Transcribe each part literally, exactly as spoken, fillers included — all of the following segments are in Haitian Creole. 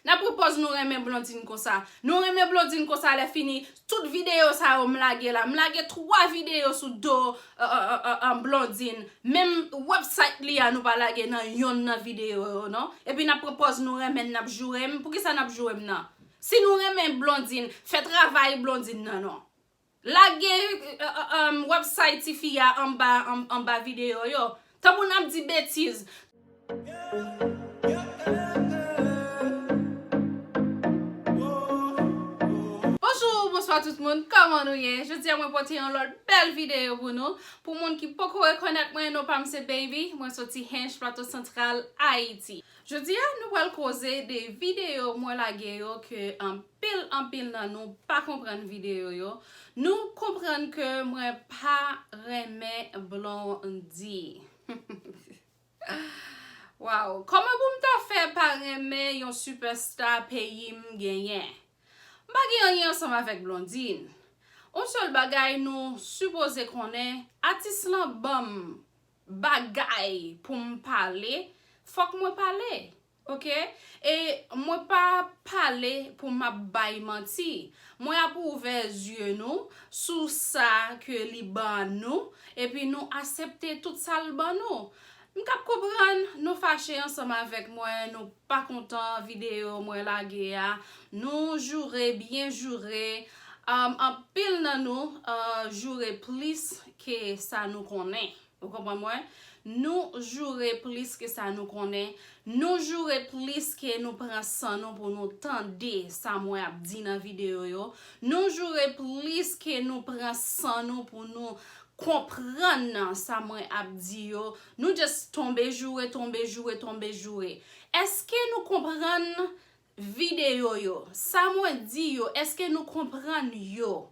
N ap pran pòz nou renmen Blondine konsa. Nou renmen Blondine konsa lè fini. Tout videyo sa yo m lage la. M lage twa videyo sou do, euh, euh, euh, euh, Blondine. Menm website li a nou pa lage nan yonn nan videyo yo non. Epi n ap pran pòz nou renmen n ap joure m. Poukisa n ap joure m nan? Si nou renmen Blondine, fè travay Blondine nan non. Lage euh, euh, euh, website tifi a anba, an- anba videyo yo. Tanpou n ap di betiz. Bonjou, bonswa tout moun, kòman nou ye? Jodi a mwen pote yon lòt bèl videyo pou nou. Pou moun ki poko rekonèt mwen, non pa m se Baby, mwen soti Hinche, Plato Santral, Ayiti. Jodi a, nou pral koze de videyo mwen lage yo ke anpil, anpil nan nou pa konprann videyo yo. Nou konprann ke mwen pa renmen Blondy. Wow, kòman pou m ta fè pa renmen yon superstar peyi m genyen? M pa gen anyen ansanm avèk Blondine. On sèl bagay nou sipoze konnen, atis lan ban m bagay pou m pale, fòk mwen pale. Oke? E mwen pa pale pou m ap bay manti. Mwen ap ouvè zye nou sou sa ke li ban nou, epi nou aksepte tout sa l ban nou. M k ap konprann nou fache ansanm avèk mwen, nou pa kontan videyo mwen lage a, nou joure, byen joure. Um, anpil nan nou uh, joure plis ke sa nou konnen. Ou konprann mwen? Nou joure plis ke sa nou konnen. Nou joure plis ke nou pran san nou pou nou tande sa mwen ap di nan videyo yo. Nou joure plis ke nou pran san nou pou nou konprann sa mwen ap di yo. Nou just tonbe joure, tonbe joure, tonbe joure. Èske nou konprann videyo yo? Sa mwen di yo, èske nou konprann yo?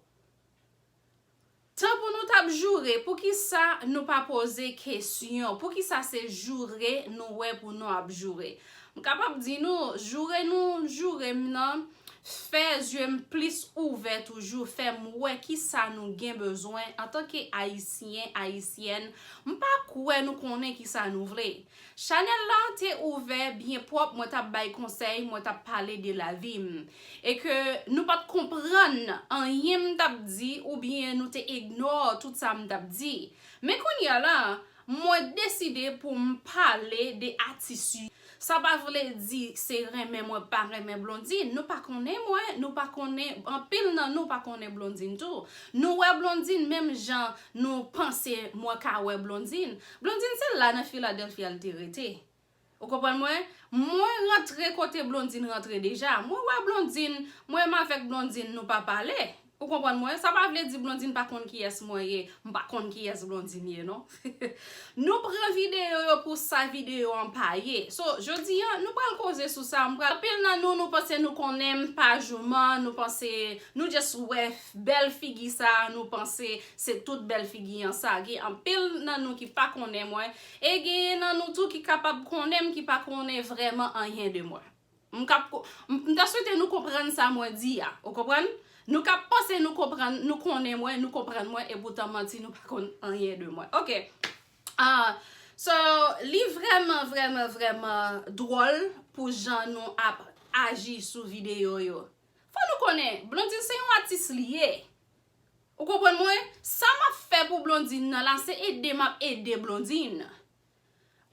Tan pou nou t ap joure, poukisa nou pa poze kesyon? Poukisa se joure nou wè pou nou ap joure? M kapab di nou, joure nou joure m nan fè zye m plis ouvè toujou, fè m wè kisa nou gen bezwen antanke Ayisyen, Ayisyèn. M pa kwè nou konnen kisa nou vle. Chanèl la te ouvè byen pwòp, mwen t ap bay konsèy, mwen t ap pale de lavi m. E ke nou pa t konprann anyen m t ap di oubyen nou te ignore tout sa m t ap di. Men kounye a la, mwen deside pou m pale de atis yo. Sa pa vle di se renmen mwen pa renmen Blondine. Nou pa konnen mwen, nou pa konnen, anpil nan nou pa konnen Blondine tou. Nou wè Blondine menm jan nou panse mwen ka wè Blondine. Blondine se la nan Philadelphia l te rete. Ou konprann mwen? Mwen rantre kote Blondine rantre deja. Mwen wè Blondine, mwen menm avèk Blondine nou pa pale. Ou konprann mwen? Sa pa vle di Blondine pa konn kiyès mwen ye. M pa konn kiyès Blondine ye non. Nou pran videyo yo pou sa videyo an pa ye. So, jodi a, nou pral koze sou sa. M pral, anpil nan nou, nou panse nou konnen m pa jouman, nou panse nou just wè bèl figi sa, nou panse se tout bèl figi an sa. Gen anpil nan nou ki pa konnen mwen, e genyen nan nou tou ki kapab konnen m, ki pa konnen vrèman anyen de mwen. M kap ko- m m ta swete nou konprann sa mwen di a. Ou konprann? Nou kap panse nou konprann, nou konnen mwen, nou konprann mwen, e poutan manti, nou pa konn anyen de mwen. Oke. Ah, so, li vrèman, vrèman, vrèman dwòl pou jan nou ap aji sou videyo yo. Fò nou konnen, Blondine se yon atis li ye. Ou konprann mwen? Sa m ap fè pou Blondine nan la, se ede m ap ede Blondine.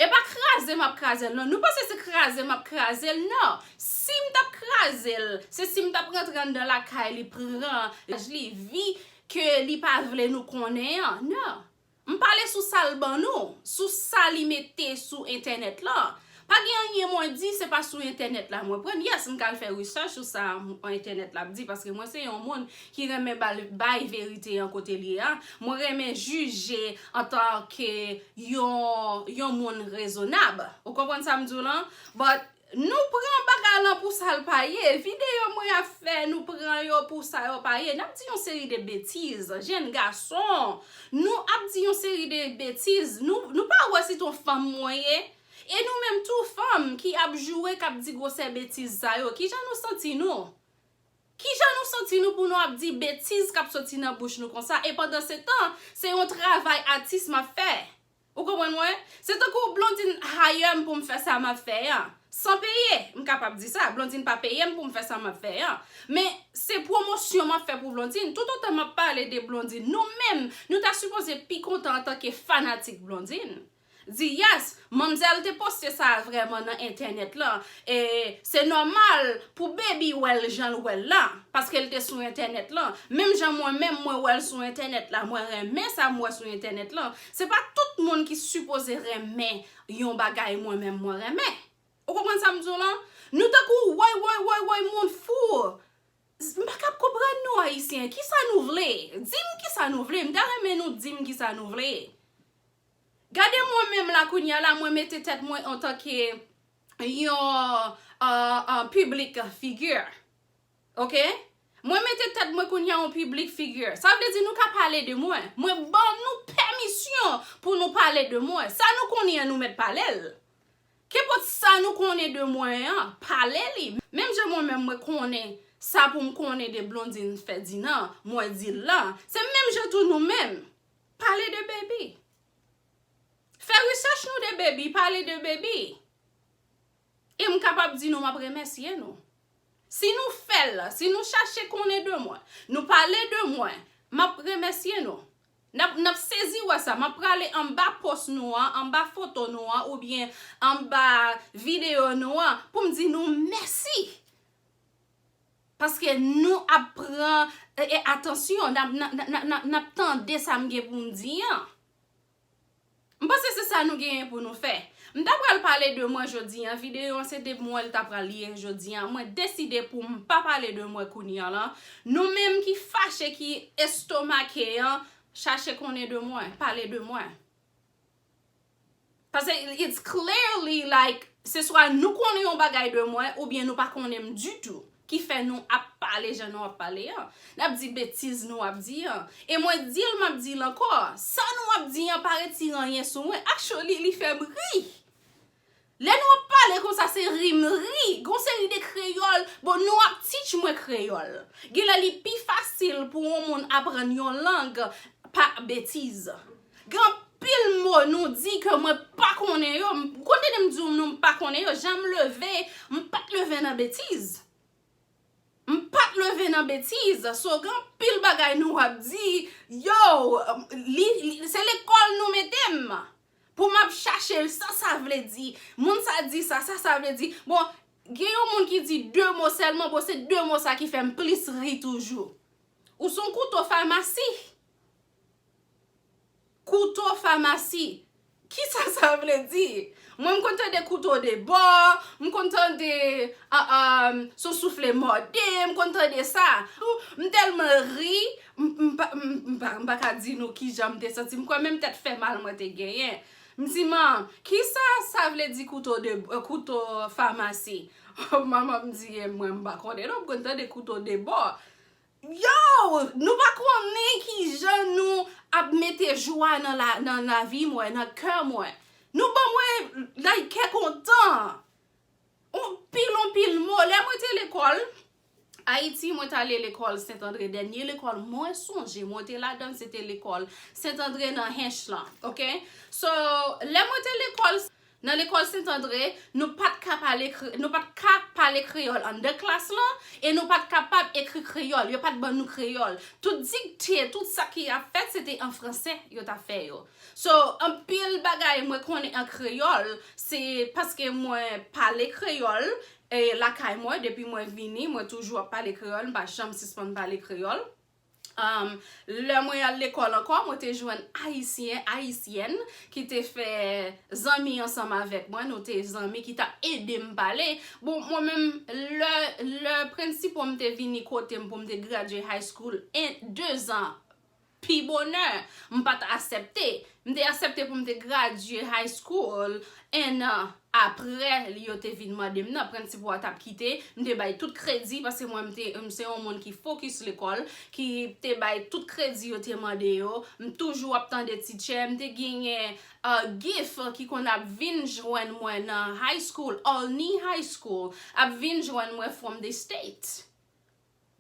E pa kraze m ap kraze l non. Nou panse se kraze m ap kraze l? Non. Si m t ap kraze l, se si m t ap rantre anndan lakay li, pran laj li, vi ke li pa vle nou konnen an. Non. M pale sou sa l ban nou, sou sa li mete sou entènèt lan. Pa gen anyen mwen di, se pa sou entènèt la mwen pran. Yes, m ka al fè research sou sa entènèt la ap di, paske mwen se yon moun ki renmen bal- bay verite an kote li ye a. Mwen renmen jije antanke yon, yon moun rezonab. Ou konprann sa m di w lan? But nou pran bagay lan pou sa l pa ye. Videyo mwen ap fè, nou pran yo pou sa yo pa ye. N ap di yon seri de betiz. Jèn gason, nou ap di yon seri de betiz. Nou, nou pa wè si t on fanm mwen ye. E nou menm tou fanm ki ap joure, k ap di gwosè betiz sa yo. Kijan nou santi nou? Kijan nou santi nou pou nou ap di betiz k ap soti nan bouch nou konsa? E pandansetan, se yon travay atis m ap fè. Ou konprann mwen? Se tankou Blondine hire m pou m fè sa m ap fè an. San peye, m kapab di sa. Blondine pa peye m pou m fè sa m ap fè an. Men se pwomosyon m ap fè pou Blondine. Toutotan m ap pale de Blondine, nou menm, nou ta sipoze pi kontan antanke fanatik Blondine. Di, yes, manmzèl te poste sa vrèman nan entènèt lan. E se nòmal pou Baby wè l jan l wè l la, paske l te sou entènèt lan. Menm jan mwen menm, mwen wè l sou entènèt la, mwen renmen sa m wè sou entènèt lan. Se pa tout moun ki sipoze renmen yon bagay mwen menm mwen renmen. Ou konprann sa m di w lan? Nou tankou woy, woy, woy, woy, moun fou. M pa kab konprann nou, Ayisyen. Kisa nou vle? Di m kisa nou vle. M ta renmen nou di m kisa nou vle. Gade mwen menm la kounye a la, mwen mete tèt mwen antanke yon, uh, uh, piblik figi. Oke? Mwen mete tèt mwen kounye a yon piblik figi. Sa vle di nou ka pale de mwen. Mwen ban nou pèmisyon pou nou pale de mwen. Sa nou konnen an, nou mèt pale l. Kenpòt sa nou konnen de mwen an, pale li. Menm jan mwen menm mwen konnen sa pou m konnen de Blondine Ferdinand, mwen di l lan. Se menm jan tou nou menm. Pale de Baby. Fè rechèch nou de Baby, pale de Baby. E m kapab di nou m ap remèsye nou. Si nou fè l, si nou chache konnen de mwen, nou pale de mwen, m ap remèsye nou. N ap, n ap sezi wè sa. M ap prale anba post nou an, anba foto nou an, oubyen anba videyo nou an, pou m di nou mèsi. Paske nou ap pran, e, e, atansyon, n ap, n ap, n ap, n ap, n ap tande sa m gen pou m di an. M panse se sa nou genyen pou nou fè. M ta pral pale de mwen jodi an, videyo an se de mwen l ta pral ye jodi an. Mwen deside pou m pa pale de mwen kounye a lan. Nou menm ki fache, ki estomake an, chache konnen de mwen, pale de mwen. Paske it's clearly like, se swa nou konnen yon bagay de mwen, oubyen nou pa konnen m ditou, ki fè nou ap pale jan nou ap pale an. N ap di betiz nou ap di an. E mwen di l, m ap di l ankò. Sa nou ap di an pa retire anyen sou mwen. Actually, li fè m ri. Lè nou ap pale konsa, se ri m ri. Gon seri de kreyòl, bon, nou ap teach mwen kreyòl. Genlè li pi fasil pou yon moun aprann yon lang pa betiz. Gen anpil mo nou di ke mwen pa konnen yo. M konn tande m di w nou m pa konnen yo. Jan m leve, m pa t leve nan betiz. M pa t leve nan betiz. So, gen anpil bagay nou ap di, yo, li, li, se lekòl nou mete m. Pou m ap chache sa sa vle di. Moun sa di sa, sa sa vle di. Bon, gen yon moun ki di de mo sèlman, bon, se de mo sa ki fè m plis ri toujou. Ou se yon kouto famasi. Kouto famasi. Kisa sa vle di? Mwen, m konn tande kouto de bò, m konn tande, ah, ah, se yon soufle mòde, m konn tande sa. Ou, m tèlman ri, m, m pa, m, m pa, m pa ka di nou kijan m te santi m. M kwè menm tèt fè mal mwen te genyen. M di, man, kisa sa vle di kouto de, eh, kouto famasi? Manman m di, eh, mwen, m pa konnen non, m konn tande kouto de bò. Yo, nou pa konnen kijan nou ap mete jwa nan la, nan lavi mwen, nan kè mwen. Nou ban mwen, like, kè kontan. Anpil, anpil mo. Lè mwen te lekòl, Ayiti, mwen t ale lekòl Sentandre. Dènye lekòl mwen sonje, mwen te ladan l, se te lekòl Sentandre nan Hench lan, oke? So, lè mwen te lekòl, nan lekòl Sentandre, nou pa t ka pale kre-, nou pa t ka pale kreyòl anndan klas lan, e nou pa t kapab ekri kreyòl. Yo pa t ban nou kreyòl. Tout dikte, tout sa ki ap fèt, se te an fransè yo t ap fè yo. So, anpil bagay mwen konnen an kreyòl, se paske mwen pale kreyòl, e lakay mwen, depi mwen vini, mwen toujou ap pale kreyòl, m pa janm sispann pale kreyòl. Um, lè mwen al lekòl ankò, mwen te jwenn Ayisyen, Ayisyèn ki te fè zanmi ansanm avèk mwen. Nou te zanmi ki t ap ede m pale. Bon, mwen menm, lè, lè prensipal m te vini kote m pou m te gradye high school, en, de zan pi bonè, m pa t aksepte. M te aksepte pou m te gradye high school en an apre yo te vin mande m nan. Prensipal a t ap kite, m te bay tout kredi, paske mwen, m te, m se yon moun ki fokis lekòl, ki te bay tout kredi yo te mande yo. M toujou ap tande teacher, m te genyen, uh, gift ki konn ap vin jwenn mwen nan high school, Olney High School, ap vin jwenn mwen from the state.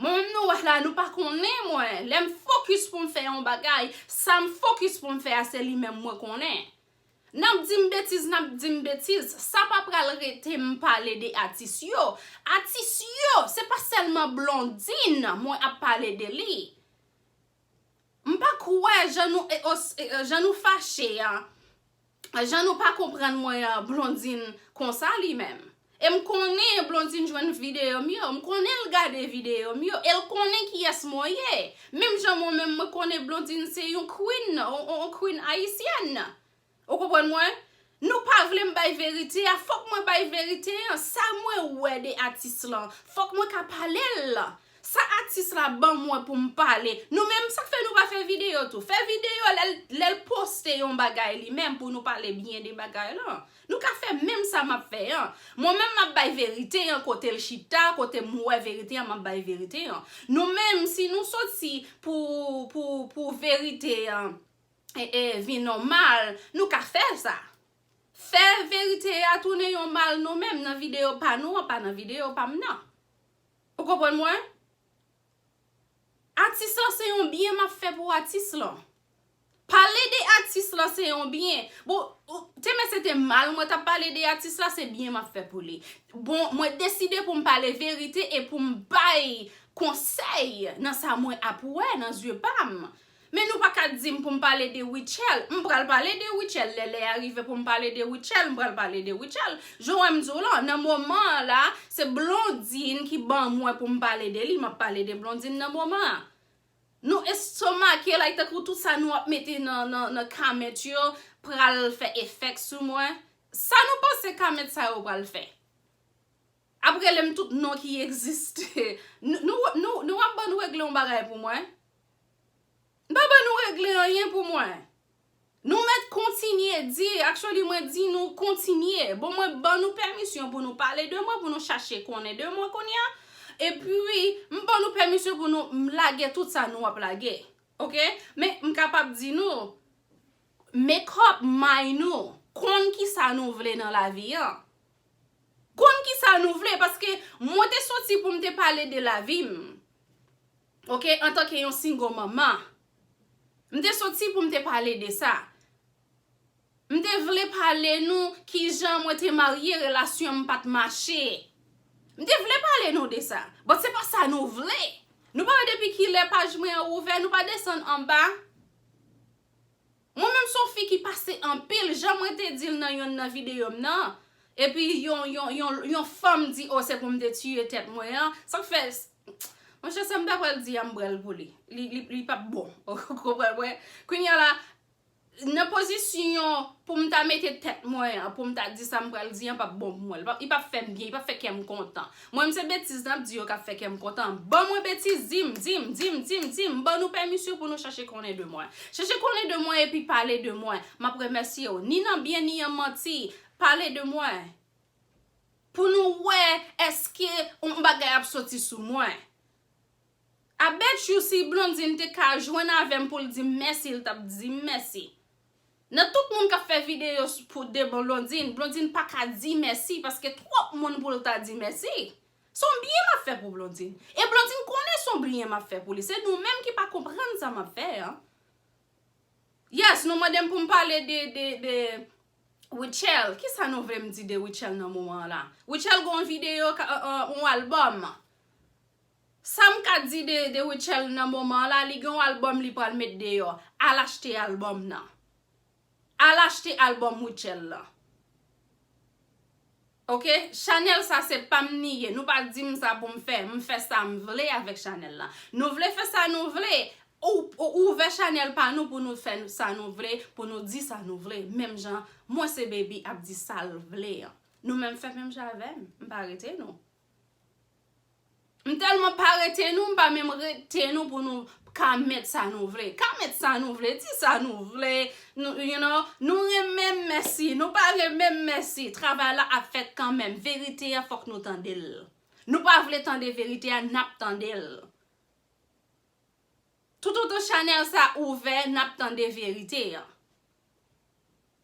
Mwen menm nou wè la, nou pa konnen mwen. Lè m fokis pou m fè yon bagay, sa m fokis pou m fè a, se li menm mwen konnen. N ap di m betiz, n ap di m betiz. Sa pa pral rete m pale de atis yo. Atis yo, se pa sèlman Blondine mwen ap pale de li. M pa kwè jan nou, e, os- e, e, jan nou fache a, jan nou pa konprann mwen an, Blondine konsa li menm. E m konnen Blondine jwenn videyo m yo, m konnen l gade videyo m yo, e l konnen kiyès mwen ye. Menm jan mwen menm mwen konnen Blondine se yon queen, yon, yon, yon queen ayisyèn. Ou konprann mwen? Nou pa vle m bay verite a, fòk mwen bay verite an. Sa mwen wè de atis lan, fòk mwen ka pale l. Sa atis la ban mwen pou m pale. Nou menm, sa k fè nou pa fè videyo tou? Fè videyo lè l, lè l poste yon bagay li menm pou nou pale byen de bagay lan. Nou ka fè menm sa m ap fè an. Mwen menm m ap bay verite an kote l chita, kote m wè verite an, m ap bay verite an. Nou menm, si nou soti pou, pou, pou verite an, e, e, vin nòmal, nou ka fè sa. Fè verite a tounen yon mal nou menm nan videyo pa nou an, pa nan videyo pa m nan. Ou konprann mwen? Atis lan se yon byen m ap fè pou atis lan. Pale de atis lan se yon byen. Bon, ou- te men se te mal mwen t ap pale de atis la, se byen m ap fè pou li. Bon, mwen deside pou m pale verite e pou m bay konsèy nan sa mwen ap wè nan zye pa m. Men nou pa ka di m pou m pale de Rutshelle. M pral pale de Rutshelle lè lè a rive pou m pale de Rutshelle, m pral pale de Rutshelle. Jan w wè m di w lan, nan moman an la, se Blondine ki ban mwen pou m pale de li, m ap pale de Blondine nan moman an. Nou estomake like tankou tout sa nou ap mete nan, nan, nan comment yo pral fè efèk sou mwen. Sa nou panse comment sa yo pral fè? Ap rele m tout non ki egziste. Nou, nou, nou, nou ap ban nou regle yon bagay pou mwen? M pa ban nou regle anyen pou mwen. Nou mèt kontinye di, actually mwen di nou kontinye. Bon, mwen ban nou pèmisyon pou nou pale de mwen, pou nou chache konnen de mwen kounye a. Epi, m ban nou pèmisyon pou nou m lage tout sa nou ap lage. Oke? Men, m kapab di nou, make up mind nou, konn kisa nou vle nan lavi an. Konn kisa nou vle, paske mwen te soti pou m te pale de lavi m. Oke, antanke yon single manman. M te soti pou m te pale de sa. M te vle pale nou kijan mwen te marye, relasyon m pa t mache. M te vle pale nou de sa. But se pa sa nou vle. Nou pa wè depi kilè paj mwen an ouvè, nou pa desann anba. Mwen menm se yon fi ki pase anpil, jan mwen te di l nan yonn nan videyo m nan. Epi yon, yon, yon, yon fanm di, o, se pou m te tiye tèt mwen an. Sa k fè, monchè, sa m ta pral di a, m pral pou li. Li, li, li p ap bon. Ou konprann mwen? Kounye a la, nan pozisyon pou m ta mete tèt mwen an, pou m ta di sa m pral di an, p ap bon pou mwen. Li p ap, li p ap fè m byen, li p ap fè kè m kontan. Mwen, m se betiz n ap di yo k ap fè kè m kontan. Ban mwen betiz, di m, di m, di m, di m, di m. M ban nou pèmisyon pou nou chache konnen de mwen. Chache konnen de mwen epi pale de mwen. M ap remèsye w. Ni nan byen, ni an manti. Pale de mwen. Pou nou wè èske yon bagay ap soti sou mwen. I bet you si Blondine te ka jwenn avè m pou l di m mèsi, l t ap di m mèsi. Nan tout moun k ap fè videyo s- pou de Blondine, Blondine pa ka di mèsi paske twòp moun pou l ta di mèsi. Se yon byen m ap fè pou Blondine. E Blondine konnen se yon byen m ap fè pou li. Se nou menm ki pa konprann sa m ap fè an. Yes, nou mande m pou m pale de, de, de Rutshelle. Kisa nou vle m di de Rutshelle nan moman an la? Rutshelle gen yon videyo, ka- euh, euh, yon albòm. Sa m ka di de, de Rutshelle nan moman an la, li gen yon albòm li pral met deyò. Al achte albòm nan. Al achte albòm Rutshelle lan. Oke? Chanèl sa se pa m ni ye. Nou pa di m sa pou m fè. M fè sa m vle avèk chanèl la. Nou vle fè sa nou vle. Ou, ou ouvè chanèl pa nou pou nou fè sa nou vle, pou nou di sa nou vle. Menm jan, mwen se Baby ap di sa l vle an. Nou menm fè menm jan avè m. M pa rete nou. M tèlman pa rete nou, m pa menm rete nou pou nou ka mèt sa nou vle. Ka mèt sa nou vle, di sa nou vle. Nou, you know, nou renmen m mèsi, nou pa renmen m mèsi. Travay la ap fèt kanmenm. Verite a, fòk nou tande l. Nou pa vle tande verite a, n ap tande l. Toutotan chanèl sa ouvè, n ap tande verite an.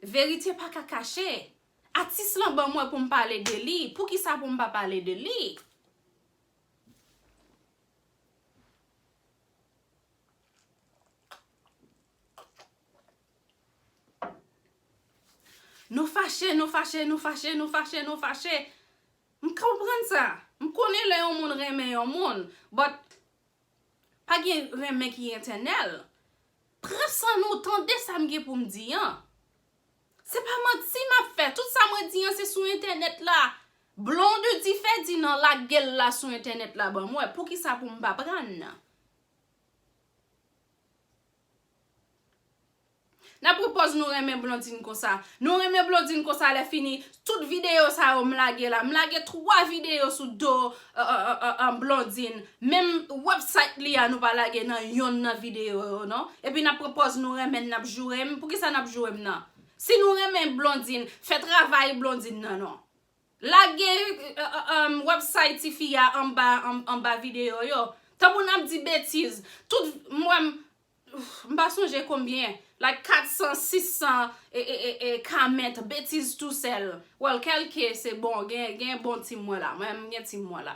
Verite pa ka kache. Atis lan ban mwen pou m pale de li. Poukisa pou m pa pale de li? Nou fache, nou fache, nou fache, nou fache, nou fache. M konprann sa. M konnen lè yon moun renmen yon moun, but pa gen renmen ki etènèl. Pran san nou, tande sa m gen pou m di an. Se pa manti m ap fè. Tout sa mwen di an se sou entènèt la. Blondedy Ferdinand lage l la sou entènèt la ban mwen. Poukisa pou m pa prann? N ap repòz nou renmen Blondine konsa. Nou renmen Blondine konsa lè fini. Tout videyo sa yo m lage la. M lage twa videyo sou do uh, uh, uh, uh, Blondine. Menm website li a nou pa lage nan yonn nan videyo yo non. Epi n ap repòz nou renmen n ap joure m. Poukisa n ap joure m nan? Si nou renmen Blondine, fè travay Blondine nan non. Lage uh, uh, um, website tifi a anba, an- anba videyo yo. Tanpou n ap di betiz. Tout mwen, m pa sonje konbyen, like kat san, sis san e, e, e, e comment, betiz tousèl. Well, kèlke se bon, gen, gen bon team mwen la. Mwen, m gen team mwen la.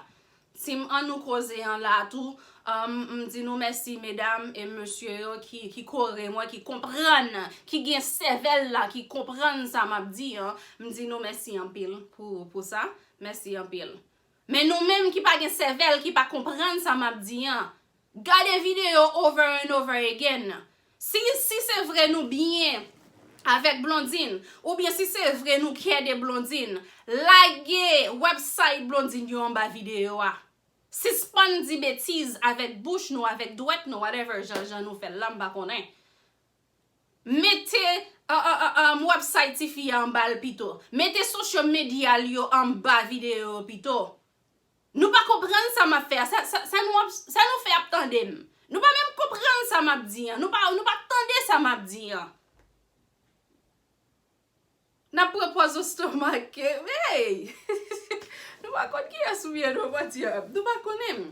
Team Ann Nou Koze an la tou. Um, m di nou mèsi medam e mesye yo ki, ki kore mwen, ki konprann, ki gen sèvèl la, ki konprann sa m ap di an. M di nou mèsi anpil pou, pou sa. Mèsi anpil. Men nou menm ki pa gen sèvèl, ki pa konprann sa m ap di an, gade videyo over and over again. Si, si se vre nou byen avèk Blondine, oubyen si se vre nou kè de Blondine, lage website Blondine yo anba videyo a. Sispann di betiz avèk bouch nou, avèk dwèt nou, whatever jan, jan nou fè l la, m pa konnen. Mete uh, uh, uh, um, website tifi a anba l pito. Mete social media l yo anba videyo yo pito. Nou pa konprann sa m ap fè a. Sa, sa, sa, nou, ap, sa nou fè ap tande m? Nou pa menm konprann sa m ap di an. Nou pa, nou pa tande sa m ap di an. N ap pran pòz estomak. Hey! Nou pa konn kiyès ou ye, nou pa di, nou pa konnen m.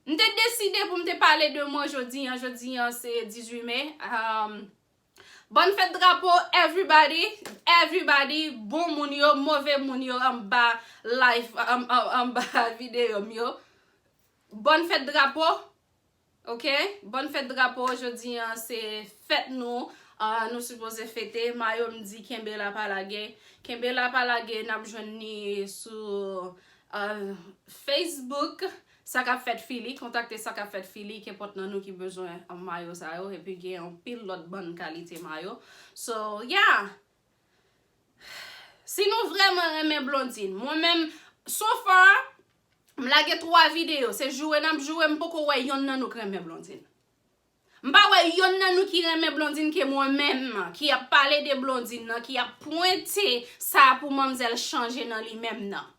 M te deside pou m te pale de mwen jodi an. Jodi an se dizuit me. Um, Bòn fèt drapo, everybody, everybody, bon moun yo, move moun yo, anba live, an- an- anba videyo m yo. Bòn fèt drapo, ok? Bòn fèt drapo, jodi an se fèt nou, ah, nou sipoze fete. Mayo m di kenbe la pa lage. Kenbe la pa lage, n ap jwenn ni sou, ah, Facebook. Sa k ap fèt Fili, kontakte Sa k ap fèt Fili, kenpòt nan nou ki bezwen mayo sa yo, epi gen anpil lòt bann kalite mayo. So, yeah! Si nou vrèman renmen Blondine, mwen menm, so far, m lage twa videyo, se joure n ap joure, m poko wè yonn nan nou k renmen Blondine. M pa wè yonn nan nou ki renmen Blondine ke mwen menm, ki ap pale de Blondine nan, ki ap pwente sa pou manmzèl chanje nan li menm nan.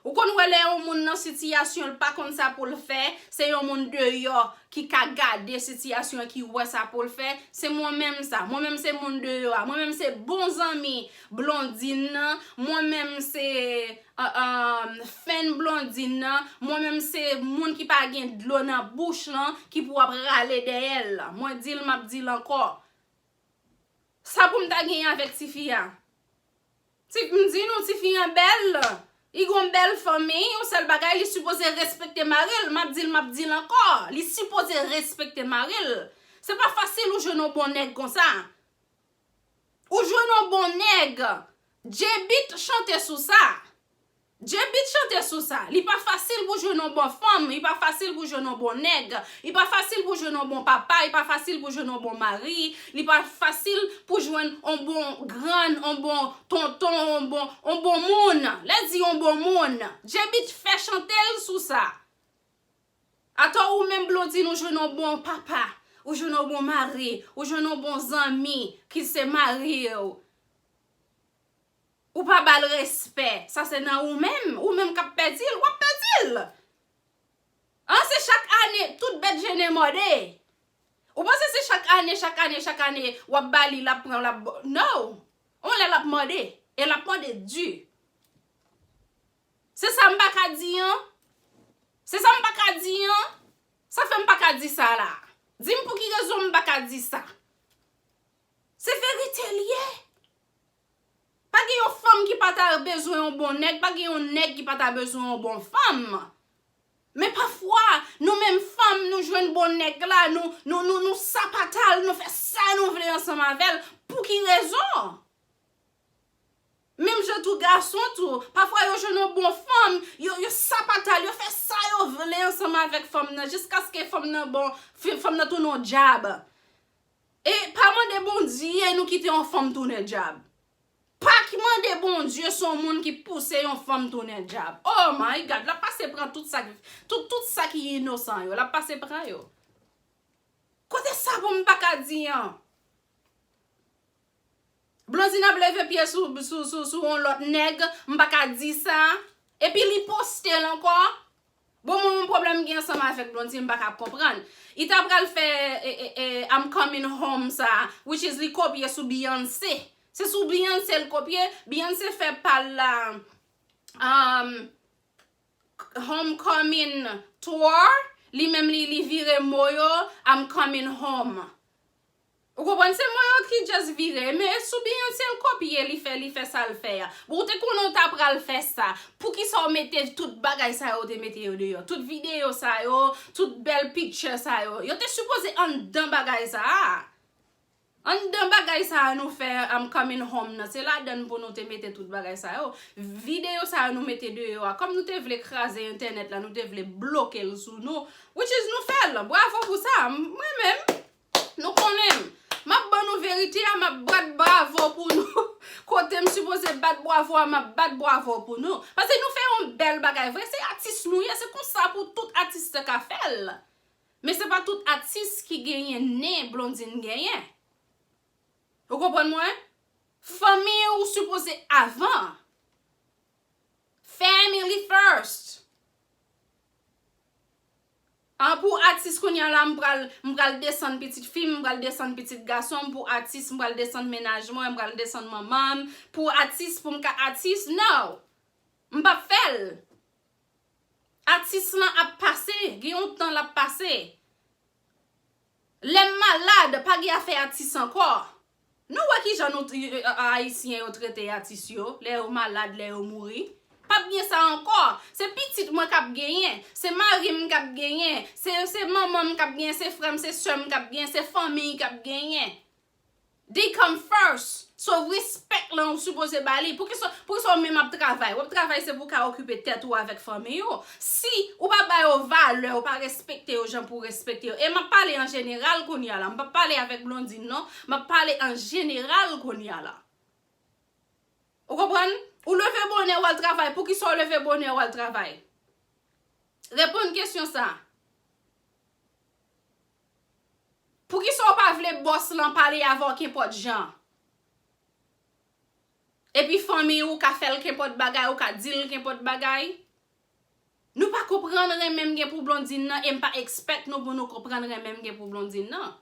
Ou konn wè lè yon moun nan sitiyasyon l pa konn sa pou l fè, se yon moun deyò ki ka gade sitiyasyon an ki wè sa pou l fè, se mwen menm sa. Mwen menm se moun deyò a. Mwen menm se bon zanmi Blondine nan. Mwen menm se uh, uh, fan Blondine nan. Mwen menm se moun ki pa gen dlo nan bouch lan ki pou ap rale dèyè l. Mwen di l, m ap di l ankò. Sa pou m ta genyen avèk tifi a? Ti, m di nou, tifi an bèl, li gon bèl fanmi, yon sèl bagay, li sipoze respekte mari l. M ap di l, m ap di l ankò, li sipoze respekte mari l. Se pa fasil ou jwenn yon bon nèg konsa. Ou jwenn yon bon nèg. Djebit chante sou sa. Djebit chante sou sa. Li pa fasil pou jwenn yon bon fanm, li pa fasil pou jwenn yon bon nèg, li pa fasil pou jwenn yon bon papa, li pa fasil pou jwenn yon bon mari, li pa fasil pou jwenn yon bon grann, yon bon tonton, yon bon, yon bon moun. Lè di yon bon moun, Djebit fè chante l sou sa. Atò ou menm Blondine ou jwenn yon bon papa, ou jwenn yon bon mari, ou jwenn yon bon zanmi ki se mari w. Ou pa ba l respè. Sa se nan ou menm. Ou menm k ap pèdi l, w ap pèdi l. An, se chak ane, tout bèt jennen mòde. Ou panse se chak ane, chak ane, chak ane, w ap ba li, l ap pran, l ap ba w? No! On lè l ap mòde. E l ap mòde di. Se sa m pa ka di an. Se sa m pa ka di an. Sa fè m pa ka di sa la. Di m pou ki rezon m pa ka di sa. Se verite l ye. Pa gen yon fanm ki pa ta bezwen yon bon nèg, pa gen yon nèg ki pa ta bezwen yon bon fanm. Men pafwa, nou menm fanm, nou jwenn bon nèg la, nou, nou, nou, nou sapat al, nou fè sa nou vle ansanm avè l. Pou ki rezon? Menm jan tou gason tou, pafwa yo jwenn yon bon fanm, yo, yo sapatay, yo fè sa yo vle ansanm avèk fanm nan, jiskaske fanm nan bon, fi- fanm nan tounen yon dyab. E pa mande Bondye nou kite yon fanm tounen dyab. Pa ki mande Bondye se yon moun ki pouse yon fanm tounen dyab. Oh my God, l ap pase pran tout sa, tout, tout sa ki inosan yo, l ap pase pran yo. Kote sa pou m pa ka di an? Blondine ap leve pye sou, sou, sou, sou yon lòt nèg, m pa ka di sa. Epi li poste l ankò. Bon, mwen, yon pwoblèm gen ansanm avèk Blondine, m pa ka konprann. Li ta pral fè e, e, e, I'm coming home sa, which is li kopye sou Beyoncé. Se sou Beyoncé l kopye. Beyoncé fè pa l la, um, Homecoming Tour, li menm li, li vire mo yo, I'm coming home. Ou konprann? Se mo yo ki just vire, men sou Beyoncé l kopye, li fè, li fè sa l fè a. Bon, ou te konnen w ta pral fè sa. Poukisa w mete tout bagay sa yo, w te mete yo deyò? Tout videyo sa yo, tout bèl picture sa yo, yo te sipoze anndan bagay sa a. Anndan bagay sa a nou fè I'm coming home nan, se ladann pou nou te mete tout bagay sa yo. Videyo sa yo nou mete deyò a, kòm nou te vle kraze entènèt la, nou te vle bloke l sou nou, which is nou fè l. Bravo pou sa. M- Mwen menm, nou konnen m. M ap ban nou verite a, m ap bat bravo pou nou. Kote m sipoze bat bravo a, m ap bat bravo pou nou. Paske nou fè yon bèl bagay vre, se atis nou ye, se konsa pou tout atis te ka fè l. Men se pa tout atis ki genyen nen Blondine genyen. Ou konprann mwen? Fanmi ou sipoze avan. Family first. An, pou atis kounye a la, m pral, m pral desann pitit fi m, m pral desann pitit gason m, pou atis, m pral desann mennaj mwen, m pral desann manman m, pou atis, pou m ka atis, no! M p ap fè l. Atis lan ap pase, gen yon tan l ap pase. Lè m malad, pa gen afè atis ankò. Nou wè kijan nou, Ayisyen yo trete atis yo, lè yo malad, lè yo mouri. P ap gen sa ankò. Se pitit mwen k ap genyen, se mari m k ap genyen, se, se manman m k ap genyen, se frè m, se sè m k ap genyen, se fanmi k ap genyen. They come first. So, respect lan ou sipoze ba li. Poukisa, poukisa ou menm ap travay? W ap travay se pou w ka okipe tèt ou avèk fanmi ou. Si ou pa ba yo valè, ou pa respekte yo jan pou w respekte yo. E m ap pale an jeneral kounye a la. M p ap pale avèk Blondine non. M ap pale an jeneral kounye a la. Ou konprann? Ou leve bonè, w al travay. Poukisa w leve bonè, w al travay? Reponn kesyon sa. Poukisa w pa vle bòs lan pale avè w kenpòt jan? Epi fanmi ou ka fè l kenpòt bagay, ou ka di l kenpòt bagay? Nou pa konprann renmen m gen pou Blondine nan, e m pa expect nou pou nou konprann renmen m gen pou Blondine nan.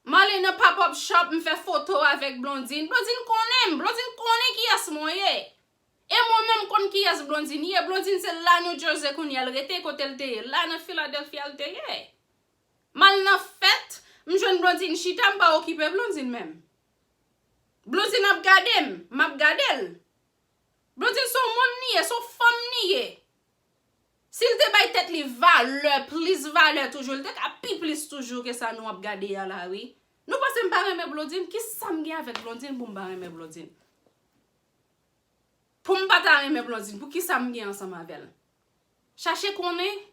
M ale nan pop up shop, m fè foto avèk Blondine. Blondine konnen m, Blondine konnen kiyès mwen ye. E mwen menm konn kiyès Blondine ye. Blondine se la New Jersey kounye a l rete, kote l te ye. La nan Philadelphia l te ye. M al nan fèt, m jwenn Blondine chita, m pa okipe Blondine menm. Blondine ap gade m, m ap gade l. Blondine se yon moun li ye, se yon fanm li ye. Si l te bay tèt li valè, plis valè toujou, li te ka pi plis toujou ke sa nou ap gade a la, wi. Nou panse m pa renmen Blondine? Kisa m gen avèk Blondine pou m pa renmen Blondine? Pou m pa ta renmen Blondine, pou kisa m gen ansanm avè l? Chache konnen.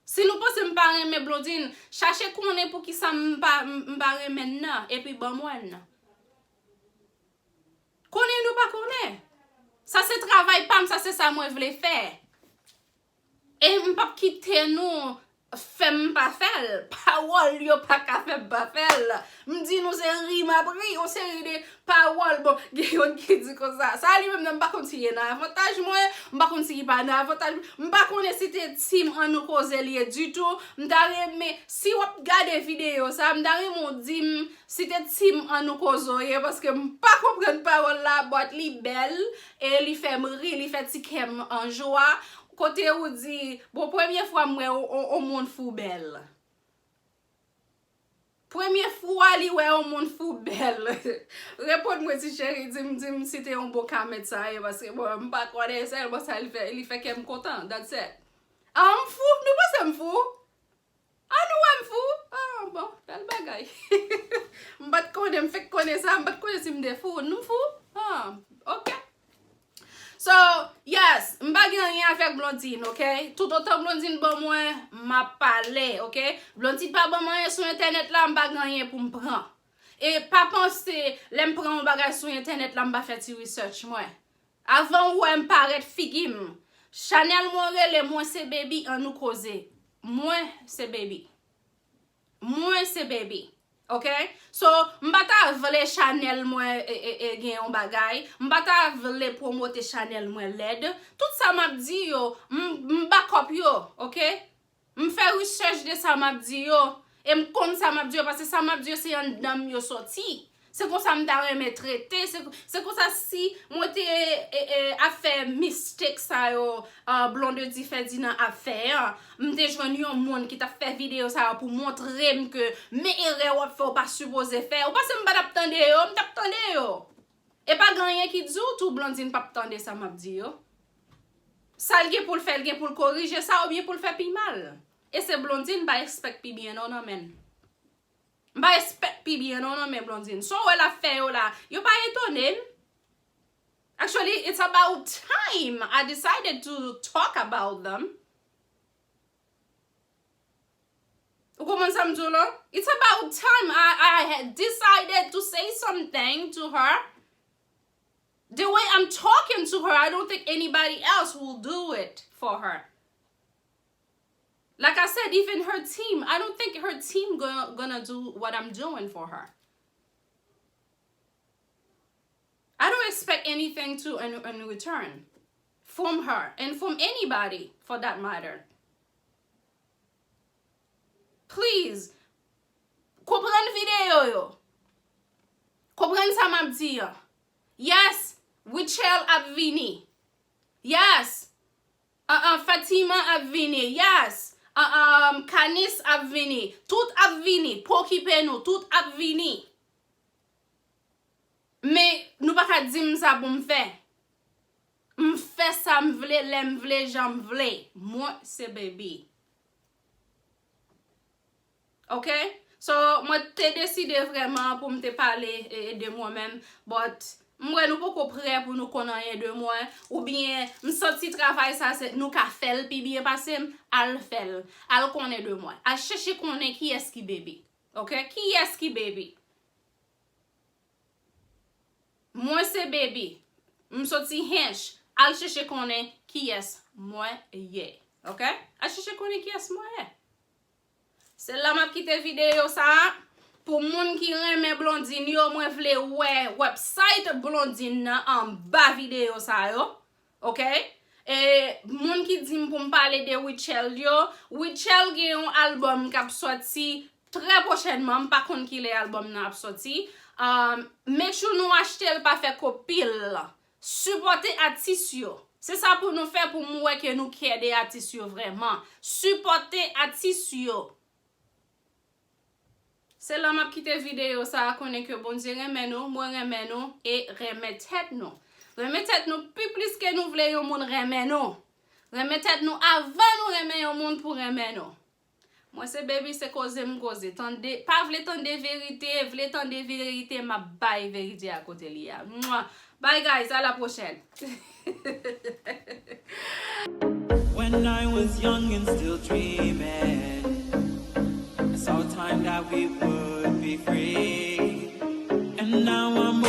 Si nou panse m pa renmen Blondine, chache konnen pou kisa m pa, m, m pa renmen n nan, epi ban m wè n nan. Konnen nou pa konnen. Sa se travay pa m, sa se sa mwen vle fè. E m p ap kite nou fè m pa fè l. Pawòl yo pa ka fè m pa fè l. M di nou se ri m ap ri, yon seri de pawòl. Bon, gen youn ki di konsa. Sa li menm nan, m pa konn si li nan avantaj mwen, m pa konn si li pa nan avantaj mwen. M pa konnen si te team Ann nou koze li ye ditou. M ta renmen, si w ap gade videyo sa, m ta renmen w di m si te team Ann nou koze w ye, paske m pa konprann pawòl la, but li bèl, e li fè m ri, li fè ti kè m an jwa. Kote ou di, bon, premye fwa m wè on, on, on moun fou bèl. Premye fwa li wè on moun fou bèl. Reponn mwen, ti cheri, di m, di m si te yon bon kòmantè sa ye, paske, bon, m pa konnen, sèlman sa li fè, li fè kè m kontan, that's it. Ah, m fou? Nou panse m fou? Ah, nou wè m fou? Ah, Bon, bèl bagay. M pa t konnen, m fèk konnen sa, m pa t konnen si m te fou. Nou fou? Ah, ok. So, yes, m pa gen anyen avèk Blondine, ok? Toutotan Blondine ban mwen, m ap pale, ok? Blondine pa ban mwen anyen sou entènèt la, m pa gen anyen pou m pran. E pa panse, lè m pran yon bagay sou entènèt la, m pa fè ti research mwen. Avan ou wè m parèt figi m. Chanèl mwen rele Mwen se Baby, ann nou koze. Mwen se Baby. Mwen se Baby. Ok? So, m pa ta vle chanèl mwen e, e, e, gen yon bagay. M pa ta vle pwomote chanèl mwen lèd. Tout sa m ap di yo, m, m back up yo, ok? M fè research de sa m ap di yo. E m konn sa m ap di yo, paske sa m ap di yo se anndan m yo soti. Se konsa m ta renmen trete. Se, se konsa si mwen te e, e, ap fè mistake sa yo, uh, Blondedy Ferdinand ap fè an, m te jwenn yon moun ki t ap fè videyo sa yo pou montre m ke men erè w ap fè, w pa sipoze fè. Ou panse m pa t ap tande yo? M t ap tande yo. E pa gen anyen ki di w tou Blondine p ap tande sa m ap di yo. Sa l gen pou l fè, l gen pou l korije sa oubyen pou l fè pi mal. E se Blondine m pa expect pi byen non nan men l. M pa expect pi byen non nan men Blondine. Sa w wè l ap fè yo la, yo pa etone m. Actually, it's about time I decided to talk about them. Ou konprann sa m di w la? It's about time I, I had decided to say something to her. The way I'm talking to her, I don't think anybody else will do it for her. Like I said, even her team, I don't think her team gonna, gonna do what I'm doing for her. I don't expect anything to in, in return from her and from anybody for that matter. Please, konprann videyo yo. Konprann sa m ap di an. Yes, Rutshelle ap vini. Yes, uh, uh, Fatima ap vini. Yes, uh, um, Kanis ap vini. Tout ap vini. Pokipe nou. Tout ap vini. Men nou pa ka di m sa pou m fè. M fè sa m vle, lè m vle, jan m vle. Mwen se Baby. Ok? So, mwen te deside vrèman pou m te pale e, e de mwen menm, but m wè nou poko prè pou nou konn anyen de mwen, oubyen m santi travay sa se nou ka fè l pi byen pase m, al fè l, al konnen de mwen, al chèche konnen kiyès ki Baby. Ok? Kiyès ki Baby? Mwen se Baby. M soti Hinche. Al chèche konnen kiyès mwen ye. Ok? Al chèche konnen kiyès mwen ye. Se la m ap kite videyo sa a. Pou moun ki renmen Blondine yo, mwen vle wè website Blondine nan anba videyo sa yo. Ok? E moun ki di m pou m pale de Rutshelle yo, Rutshelle gen yon album k ap sòti trè pwochènman, m pa konn kilè album nan ap sòti. Um, make sure nou achte l, pa fè kopi l. Sipòte atis yo. Se sa pou nou fè pou m wè ke nou care de atis yo vrèman. Sipòte atis yo. Se la m ap kite videyo sa a, konnen ke Bondye renmen nou, mwen renmen nou, e renmen tèt nou. Renmen tèt nou pi plis ke nou vle yon moun renmen nou. Renmen tèt nou avan nou renmen yon moun pou renmen nou. Mwen se Baby, se koze m koze. Tande, pa vle tande verite, vle tande verite, m ap bay verite a kote li a. Mwah! Bye guys, à la prochaine. When I was young and still dreaming, I saw a time that we would be free. And now I'm